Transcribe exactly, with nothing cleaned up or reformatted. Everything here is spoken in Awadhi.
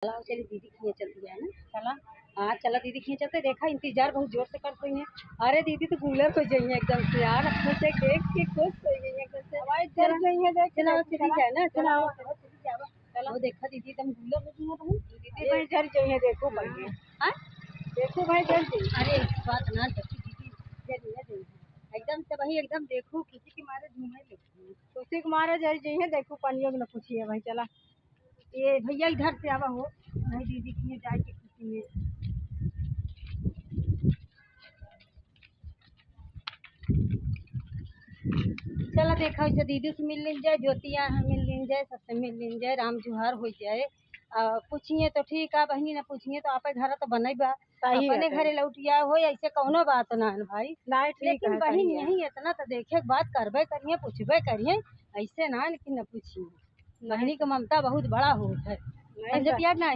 चला, चली दीदी के यहाँ चलती है ना। चला। हाँ, चला दीदी के यहाँ चलते। देखा, इंतजार बहुत जोर से करते हैं। अरे दीदी तो गुलर हो जाइए एकदम से यार, मुझे देख के खुश हो जाइए एकदम से। हवाई चल चला। जाइए, देख चला, चली चला। जाए ना, चला। चला, चला, चला। वो देखा दीदी एकदम गुलर हो गई है भाई। दीदी भाई जर जाइए, देखो भाई। हाँ? देखो भाई जर जाइए। अरे, बात ना रखी दीदी, जर जाइए, जर जाइए। एकदम से भाई, एकदम देखो, खुशी के मारे झूमे लगे। खुशी के मारे जर जाइए, देखो, पानियों के न पूछिए भाई, चला। ये भैया इधर से आवा हो, भाई दीदी के यहाँ जाए के खुशी में। चला देखा, ऐसे दीदी से मिल लीन जाए, ज्योतिया है मिल लीन जाए, सबसे मिल लीन जाए, राम जुहार हो जाए। आ, पूछिए तो ठीक है बहनी, ना पूछिए तो आपे घर तो बनई बा, सही अपने बात है। घरे लौटिया हो, ऐसे कौनो बात ना है भाई। नहीं, ठीक लेकिन है, बहन सही है। यही इतना तो देखे के बात करबे करिए, पूछबे करिए, ऐसे ना है कि न पूछिए। नहीं। बहनी के ममता बहुत बड़ा होत है। नहीं, समझे बा-, पिया कि नहीं?